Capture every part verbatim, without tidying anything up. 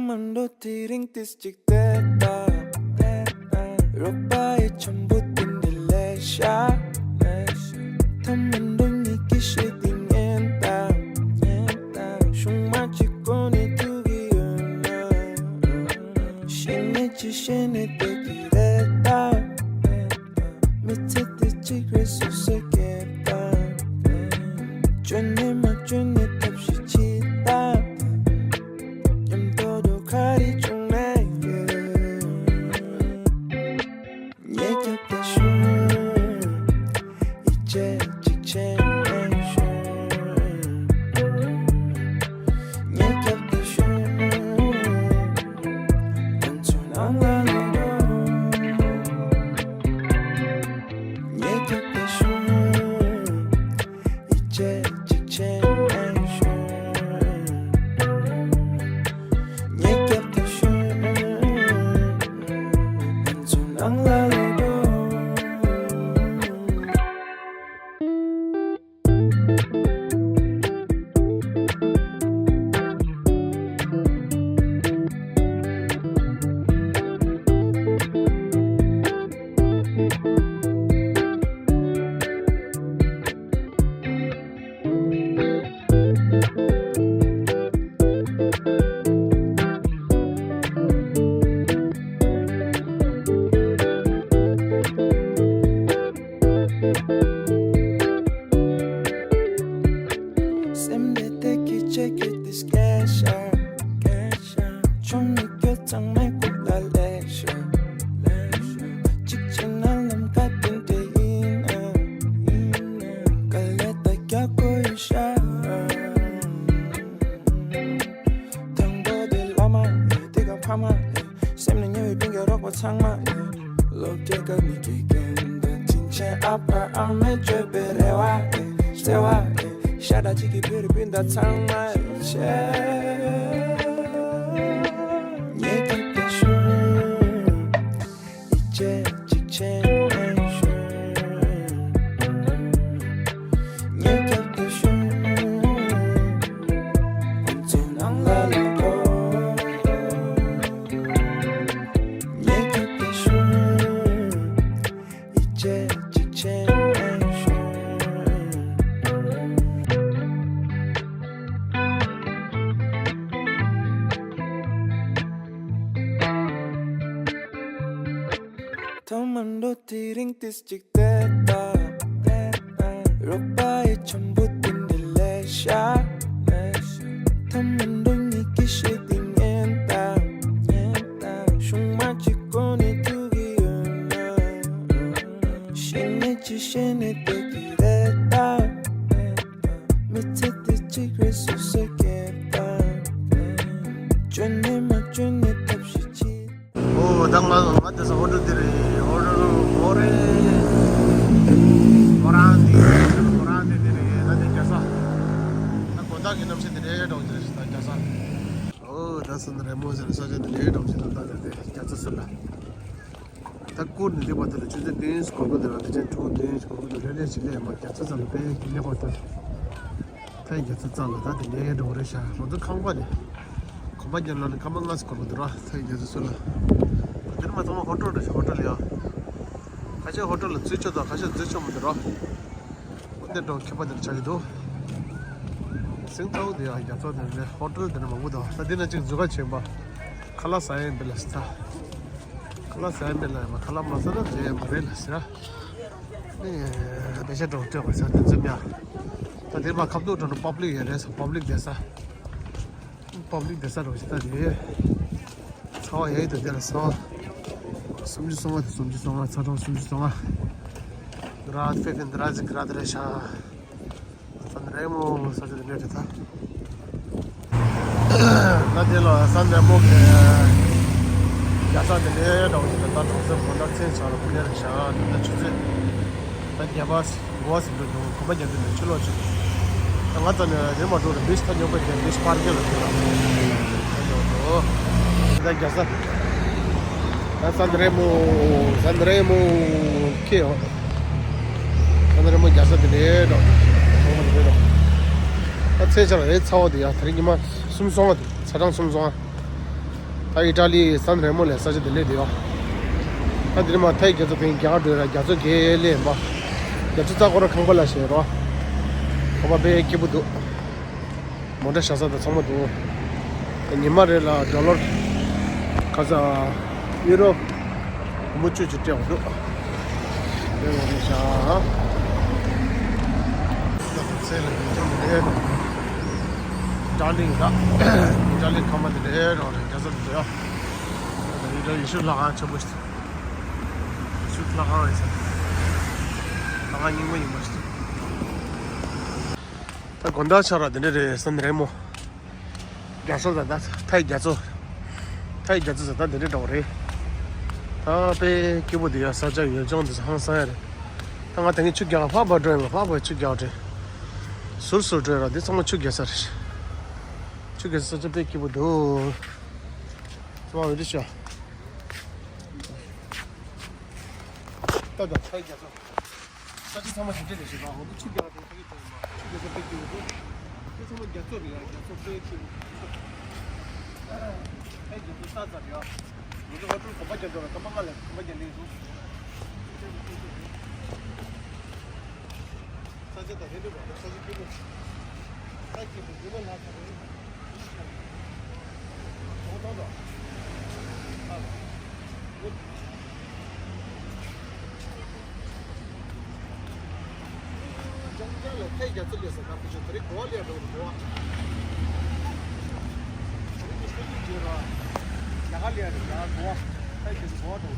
མ་འགྲོ་དེ་རིང་ཏིས་ཅིག་བསྡད་དང་། རོགས་པ་ཡི་འཆམ་པོ་དེ་འདྲ་ལས་ཤ། ཐ་མ་འགྲོ་ཉིད་ཀྱི་ཤེས་དེ་ཉན་དང་། ཤུང་མ་གཅིག་གོ་ནས་ཐུག་གི་ཡོད་ན། ཤེས་ནས་ཅི་ཤེས་ནས་བསྡད་ཀྱི་རེད་ད། མི་ཚེ་འདི་གཅིག་རེད་སོ་སོས་སྐྱེལ་དང་། བཅོས་ནས་མ་བཅོས་ནས་ཐབས་ཤེས་བྱེད་དང་། མཉམ་དུ་འགྲོ་ག་རེ་བྱུང་ན་ཡོད། ཉེས་སྐྱབས་དེ་ཤོད། ཡིད་ཆེས་གཅིག་བྱས་ནས་ཤོད། ཉེས་སྐྱབས་དེ་ཤོད། ང་ཚོ་ནང་ལ་ལོག་འགྲོ། ཉེས་སྐྱབས་དེ་ཤོད། ཡིད་ཆེས་གཅིག་བྱས་ནས་ཤོད། ཉེས་སྐྱབས་དེ་ཤོད། ང་ཚོ་ནང་ལ་ལོག་འགྲོ། སེམས་ལས་དེ་སྐད་ཆ་སྐད་དེ་སྐད་ཤར། ཆུང་མི་སྐྱོ་ཚང་མའི་སྐུ་ལ་ལེགས་ཤོག་གཅིག་བྱས་ན་ལམ་ཁ་དེ་འདྲ་ཡིན་ན། དཀའ་ལས་ད་རྒྱག་དགོས་ཡོད་ཤག་དང་པོ་དེ་བླ་མ་ཡིན། དེ་ག་ཕ་མ་ཡིན། སེམས་ནས་ཉེ་བའི་སྤུན་ཀྱག་རོགས་པ་ཚང་མ་ཡིན། བློ་སྐྱེད་ཀ་མི་སྐྱེད་ཀན་ད་དྲིན་ཆེན་ཨ་ཕ་ཨ་མས་བཅོས་པའི་རེ་བ་ཡིན། བརྩེ་བ་ཡིན། ཤ་ཁྲག་གཅིག་གི་བོད་རིགས་སྤུན་ཟླ་ཚང་མ་ཡིན། ཉེས་སྐྱབས་དེ་ཤོད། ཡིད་ཆེས་གཅིག་བྱས་ནས་ཤོད། ཉེས་སྐྱབས་དེ་ཤོད། ང་ཚོ་ནང་ལ་ལོག་འགྲོ། ཉེས་སྐྱབས་དེ་ཤོད། ཡིད་ཆེས་གཅིག་བྱས་ནས་ཤོད། ཐ་མ་འགྲོ་དེ་རིང་ཏིས་ཅིག་བསྡད་དང་། རོགས་པ་ཡི་འཆམ་པོ་དེ་འདྲ་ལས་ཤ། ཐ་མ་འགྲོ་ཉིད་ཀྱི་ཤེས་དེ་ཉན་དང་། ཤུང་མ་གཅིག་གོ་ནས་ཐུག་གི་ཡོད་ན། ཤེས་ནས་ཅི་ཤེས་ནས་བསྡད་ཀྱི་རེད་ད། མི་ཚེ་འདི་གཅིག་རེད་སོ་སོས་སྐྱེལ་དང་། བཅོས་ནས་མ་བཅོས་ནས་ཐབས་ཤེས་བྱེད། ཨོ་ད་ང་ང་དེ་ས་ཧོ་ཊལ་དེ་རེད། ཧོ་ཊལ་མོ་རེད། མོ་རང་དེ་མོ་རང་དེ་དེ་རེད། ད་དེ་རྒྱ་ས། ད་དགོང་དག་གི་གནམ་གཤིས་དེ་རེད་འགྲོ་གི་རེད། ད་རྒྱ་ས། ཨོ་ད་སུ་ནི་རེད་མོ་ཟེར་ས་ཆ་དེ་རེད་འགྲོ་གི་རེད། ད་དེ་རྒྱ་ས་སུ་ལ། ད་བསྐུར་ནས་སླེབས་པ་དེ་ལ་ཆུ་ཚོད་བདུན་འགོར་གི་འདུག་ར། དེ་ཆ་དྲུག་བདུན་འགོར་གི་འདུག་རེ་རེ་བཞིན་སླེབས་མ་རྒྱ་ཚ་ཚ་ལ་དཔེ་གི་སླེབས་པ་དང་། ཐའི་རྒྱ་ཚ་ཚ་ལ་ད་དེ་ལས་འགྲོ་རེད་ཤག་ང་ཚོ་ཁང་པ་ནས་གོམ་པ་རྒྱབ་ན་ནི་སྐར་མ་ལྔ་ཙམ་འགོར་གི་འདུག་ར། ཐའི་རྒྱ་ཚ་ཚོ་ལ། དེ་ནི་མ་ཚང་མ་ཧོ་ཊལ་རེད་ཤག་ཧོ་ཊལ་ཡ། ཁ་ཤས་ཧོ་ཊལ་ལ་འཛུལ་ཆོག་དང་ཁ་ཤས་འཛུལ་ཆོག་མི་འདུག་ར། འདི་འགྲོ་མཁས་པ་དེར་ཆགས་ཀྱི་འདུག་སིང་ཐའོ་དེ་ཡང་རྒྱ་མཚོ་དེ་ནས་ཧོ་ཊལ་དེ་ནས་མང་པོ་འདུག་ད་འདི་ན་གཅིག་འཛུལ་ཁ་ཆེན་པ། ཁ་ལག་ཟ་ཡས་འདི་ལ་ཟ། ཁ་ལག་ཟ་ཡས་འདི་ལ་ཡ་མ་ཁ་ལག་མ་ཟ་ན་འཛུལ་ཡས་མ་རེད་ལ་ཟེར། ནི་བེ་ཤ་འགྲོ་སྤྲད་པ་ཟ་དེ་འཛུལ་ཡ། ད་དེ་མ་ཁབ་ཏུ་འགྲོ་ན་པབ་ལིག་ཡ་རེད་ས། པབ་ལིག་བསྡད་ས། པབ་ལིག་བསྡད་ས་རོ་ཞིག་ད་རེད། ཚ་བ་ཡ་ཡི་དུ་དེ་ལ་ཚ་བ། སུམ་ཅུ་སོ་ལྔ་དང་སུམ་ཅུ་སོ་ལྔ། ཚ་གྲང་སུམ་ཅུ་སོ་ལྔ། འདི་ར་ཕེ་ཕེ་འདི་ར་ཟིག་ར་དེ་རེད་ཤག་སན་རེ་མོ་ས་ཆ་དེ་འདྲ་རེད་ད། ད་དེ་ལ་སན་རེ་མོ་གི་རྒྱ་ས་དེ་འདྲ་འདྲ་བོ་ཞིག་ད་ད་གྲོང་གསེབ་དགོང་དག་མཚན་ཆགས་ལ་དེ་འདྲ་རེད་ཤག་ད་ད་ཆུ་ཚོད་ད་བརྒྱད་པ། གོ་བ་ཟིན་འགྲོ་འདུག་གོམ་པ་རྒྱག་དུས་ནས་ཕྱི་ལོགས་ཅིག་ད་ང་ཚོ་ནས་རེད་མ་འགྲོ་རེད། བིཆ་ཐག་ཉོ་པའི་དེ་བིཆ་པར་ཀིང་ལ་འགྲོ་ལ། ད་རྒྱ་ས། ད་སན་རེ་མོ། སན་རེ་མོ། ཁེ་ཡོ། སན་རེ་མོ་རྒྱ་ས་དེ་རེད་འགྲོ། ད་ཚེ་ཆར་རེད་ཚ་བ་དེ་ཡ་དེ་རིང་ཉི་མ་སུམ་སོང་བ་དེ་ཚ་གྲང་སུམ་སོང་བ། ད་ཨི་ཏྲ་ལི་སན་རེ་མོ་ལ་ས་ཆ་དེ་སླེབས་བསྡད་ཡོད། ད་དེ་ནས་མར་ཐའི་རྒྱ་མཚོ་དེ་རྒྱ་གར་འགྲོ་ཡ། རྒྱ་མཚོ་བརྒལ་སླེབས་ཡིན་པ། རྒྱ་མཚོ་རྩ་འཁོར་ཁང་པ་ལ་བཞག་རོགས། ཁང་པ་དཔེ་སྐྱིད་པོ་འདུག་མོ་ཊ་བཞག་ས་དང་ཚང་མ་འདུག་ཉི་མ་རེ་ལ་ཌོ་ལར་ཁ་ས་ཡུ་རོ་སྒོར་མོ་བཅུ་ཅིག་སྤྲད་དགོས་འདུག་དེ་འོ་རེད་ཤག་ད་ཚེ་ལ་ཡོད་ཀྱང་མི་རེད། ཏྲ་ལིང་ད། ཏྲ་ལིང་ཁང་པ་དེ་རེད་རོགས་རེད། རྒྱ་ས་དེ་རེད། ད་ཡུལ་ལྷ་ཁང་ཆེན་པོ་ཞིག་ཡུལ་ལྷ་ཁང་རེད་ཟེར། ལྷ་ཁང་རྙིང་པ་ཡིན་པ་ཞིག་ད་དགོང་དག་ཆ་ར་དེ་འདྲ་རེད། སན་རེ་མོ། རྒྱ་མཚོ་ད་ད་ཐའི་རྒྱ་མཚོ། ཐའི་རྒྱ་མཚོ་ཟེར་ད་འདི་འདྲ་འདྲ་བོ་རེད། ད་དཔེ་སྐྱིད་པོ་འདུག་ཡ། ས་ཆ་ཡུལ་ལྗོངས་འདི་ཚོ་ཧང་སང་ཡ་རེད། ད་ང་དེ་སྔ་ཆུ་རྒྱག་ཕར་ཕར་འགྲོ་ཡིན་པ། ཕར་ཕར་ཆུ་རྒྱག་འགྲོ། ཟུར་ཟུར་འགྲོ་ཡ་ར། འདི་ཚང་མ་ཆུ་རྒྱག་ས་རེད། ཆུ་རྒྱག་ས་ཆ་དཔེ་སྐྱིད་པོ་འདུག་ཚང་མ་འོ་འདི་ཤོག་ད་ད་ཐའི་རྒྱ་མཚོ། ས་ཆ་ཚང་མ་ཞིབ་ཕྲ་ལས་ཞིབ་པ། འོ་འདི་ཆུ་རྒྱག་འགྲོ་ཕ་གི་ཐོག་མ་ཆུ་རྒྱག་ས་དཔེ་སྐྱིད་པོ་འདུག་དེ་ཚང་མ་རྒྱ་མཚོ་རེད་ཡ། རྒྱ་མཚོ་དཔེ་སྐྱིད་པོ། ཨེ་རྒྱ་མཚོ་ས་ཚ་རེད་ཡ། ང་ཚོ་ཨོ་ཊོ་གོམ་པ་རྒྱག་འགྲོ་ལ་སྐར་མ་ལྔ་ལ་གོམ་པ་རྒྱག་ལེན་འདུག་ས་ཆ་དང་ཧེ་འདྲ་བ་ས་ཆ་སྐྱིད་པོ། ས་སྐྱིད་པོ་འདི་མ་ལ་ཚ་རེད། ལྗང་ལྗང་ལ་ཐའི་རྒྱ་མཚོ་སླེབས་ས་ད་བུ་ཆུ་དེ་རིང་གོ་བ་ལེན་འགྲོ་གི་འདུག་གོ་བ། དེ་རིང་གི་ཤར་ཀྱི་རྗེས་ར་རྒྱ་གར་ལེན་རེད་ཡ། གོ་བ་ཐའི་རྒྱ་མཚོ་གོ་བ་འགྲོ།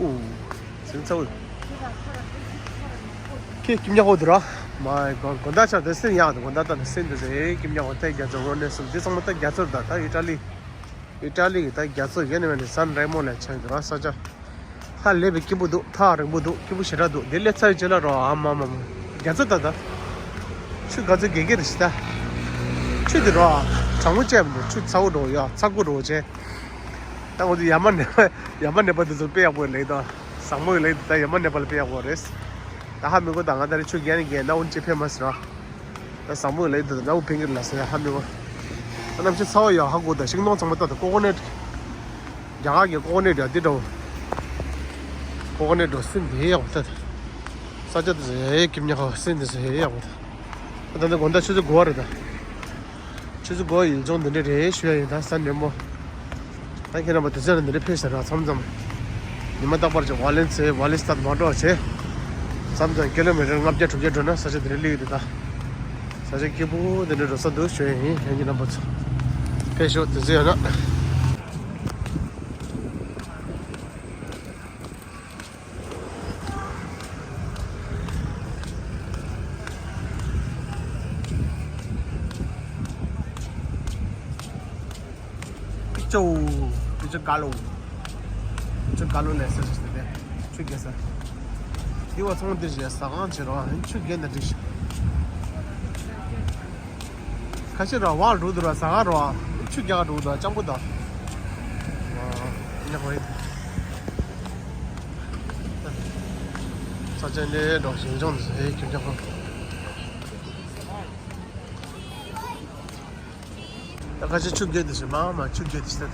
ཨོ། ཟིང་ཚ་བོ། ཁྱེད་ཀྱི་ཉག་ཧོ་དུ་ར། མའི་གོ་དགོང་དག་ཆར་དུ་སེམས་ཡག་དུ། དགོང་དག་ད་ནི་སེམས་དུ་ཟེ་ཀྱི་ཉག་ཧོ་ཐའི་རྒྱ་མཚོ་རོ་ནས་སུ་འདི་ཚང་མ་ད་རྒྱ་མཚོ་ད་ད་ཨི་ཏྲ་ལི། ཨི་ཏྲ་ལི་གི་ད་རྒྱ་མཚོ་ཡོད་ནི་མེད་ནི་སན་རེ་མོ་ལ་ཆགས་འདུག་ར། ས་ཆ་ཧ་ལས་པའི་སྐྱིད་པོ་འདུག་ཐག་རིང་པོ་འདུག་སྐྱིད་པོ་ཞེ་དྲག་འདུག་འདི་སླེབས་ཚར་བའི་རྗེས་ལ་རོ། ཨ་མ་མ་མ། རྒྱ་མཚོ་ད་ད། ཆུ་ག་ཚོད་རྒྱག་གི་རེད་ཤི་ད། ཆུ་འདི་རོ། གྲང་མོ་བཅས་མི་འདུག་ཆུ་ཚ་བོ་འགྲོ་ཡ། ཚ་ཁུ་འགྲོ་བྱས། ད་འོ་དེ་ཡ་མ་ནེ་པ་ཡ་མ་ནེ་པ་དེ་ཚོ་དཔེ་ཡག་པོ་ལེགས་དང་། བཟང་མོ་ཡི་ལེགས་དེ་ད་ཡ་མ་ནེ་པ་ལ་དཔེ་ཡག་པོ་རེད། ད་ཧ་མི་གོ་ད་ང་ད་རེ་ཆུ་རྒྱག་ནི་རྒྱག་ན་འོན་ཅི་ཕེ་མ་སི་ར། ད་བཟང་མོ་ལས་འདི་ནའུ་ཕིང་གིར་ལ་ཟེར་ཧ་མི་གོ། ད་གནམ་གཤིས་ཚ་བ་ཡག་ཧ་གོ། ད་ཤིང་སྡོང་ཚང་མ་ལྟ་ད་ཀོ་ཀོ་ནཊ། རྒྱ་གར་གྱི་ཀོ་ཀོ་ནཊ་ཡ་འདི་འདྲ་བོ། ཀོ་ཀོ་ནཊ་འདྲ་སེམས་འདི་ཡག་པོ་ད། ས་ཆ་འདི་ཟེ་ཧེ་ཀིམ་ཉག་ཧ་སེམས་འདི་ཟེ་ཧེ་ཡག་པོ་ད། ད་ད་དགོང་དག་ཆུ་ཚོད་དགུ་པ་རེད་ད། ཆུ་ཚོད་དགུ་པ་ཡུལ་ལྗོངས་འདི་འདྲ་རེད་ཞུ་ཡ་ཡིན། ད་སན་རེད་མོ། ད་ཁྱེད་རྣམ་པ་དུས་ཚོད་ལ་འདི་འདྲ་ཕེབས་ཤག་ར། མཚམས་མཚམས་ཉི་མ་རྟག་པར་ཅིག་ཝ་ལན་ཚེ་ཝ་ལི་སི་ཐད་མ་འགྲོ་བྱས། མཚམས་མཚམས་ཀི་ལོ་མི་ཊར་ལྔ་བརྒྱ་དྲུག་བརྒྱ་འགྲོ་ན་ས་ཆ་འདི་འདྲ་སླེབས་ཡོད་འདུག་ད་ས་ཆ་སྐྱིད་པོ་འདི་འདྲ་འགྲོ་ས་འདུག་ཞུ་ཡ་ཡིན། ཡང་ཁྱེད་རྣམ་པ་ཚོ་ཕེབས་ཤོག་དུས་ཚོད་ཡོད་ན། ཀི་ཅོ། ཀི་ཅོ་ག་ལོ། ཀི་ཅོ་ག་ལོ་ལས་ས་ཞིག་ཟེར་ཏེ། ཆུ་རྒྱག་ས། དེ་བ་ཚོང་འདིར་བཞག་ཟ་ཁང་བྱེད་རོགས། ཆུ་རྒྱག་འདི་འགྲིག་ཤག་ཁ་ཤས་ར་བག་འགྲོ་འདུག་ར། ཟ་ཁང་ར་ཆུ་རྒྱག་འགྲོ་འདུག་སྤྱང་པོ་དང་། ཉག་བས། ས་ཆ་ནས་འགྲོ་ཞིང་ལྗོངས་འདི་ཟེར་ཁྱོད་ཀྱང་ཧོ། ད་ཁ་ཆེ་ཆུ་རྒྱག་འདི་ཞིག་མ་མ་ཆུ་རྒྱག་འདི་ཞིག་ད།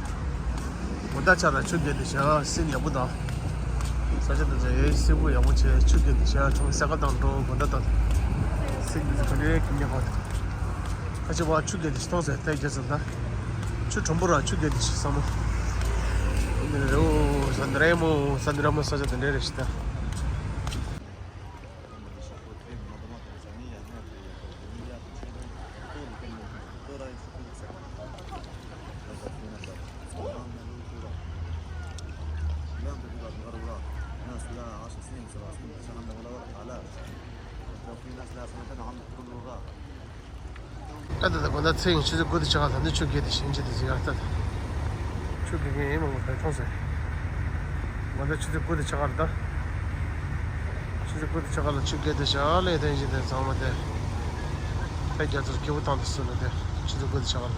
མོ་ད་ཆ་ལ་ཆུ་རྒྱག་འདི་ཞིག་སེམས་ཡག་པོ་དང་། ས་ཆ་དང་ས་ཡོད་སེ་བོ་ཡག་པོ་བྱས་ཆུ་རྒྱག་འདི་ཞིག་ཚང་ས་ཀ་དང་འགྲོ་མོ་ད་དང་། སེམས་འདི་ཚོ་ག་འདྲའི་ཀུན་ཉག་པ། ཁ་ཆེ་བ་ཆུ་རྒྱག་འདི་ཞིག་མཐོང་ཟེར་ད་རྒྱ་ཚ་ད། ཆུ་གྲུང་པོ་ར་ཆུ་རྒྱག་འདི་ཞིག་བསམ་མོ། འདི་ནི་རེ་བོ་ས་འདི་རེ་མོ་ས་འདི་ར་མོ་ས་ཆ་དང་འདྲ་རེ་ཞིག་ད། ད་ད་ད་དགོང་དག་ཚེ་ཡིན་ཆུ་ཚོད་དགུ་དེ་ཆགས་ད་ནི་ཆུ་རྒྱག་འདི་ཞིག་ཡིན་ཆེད་དུ་ཟེར་ཡག་ད། ཆུ་རྒྱག་མཁན་ཡིན་མང་པོ་ཕེབས་མཐོང་ཟེར། ང་ཚོ་ཆུ་ཚོད་དགུ་དང་ཕྱེད་ཀ་རེད་ད། ཆུ་ཚོད་དགུ་དང་ཕྱེད་ཀ་ལ་ཆུ་རྐྱལ་དེ་བཞག་ལས་དོན་བཞིན་དེ་ཚང་མ་དེ། ཕ་རྒྱ་ཚོར་སྐྱིད་པོ་བཏང་དུ་སོང་ནས་དེ་ཆུ་ཚོད་དགུ་དང་ཕྱེད་ཀ་ལ།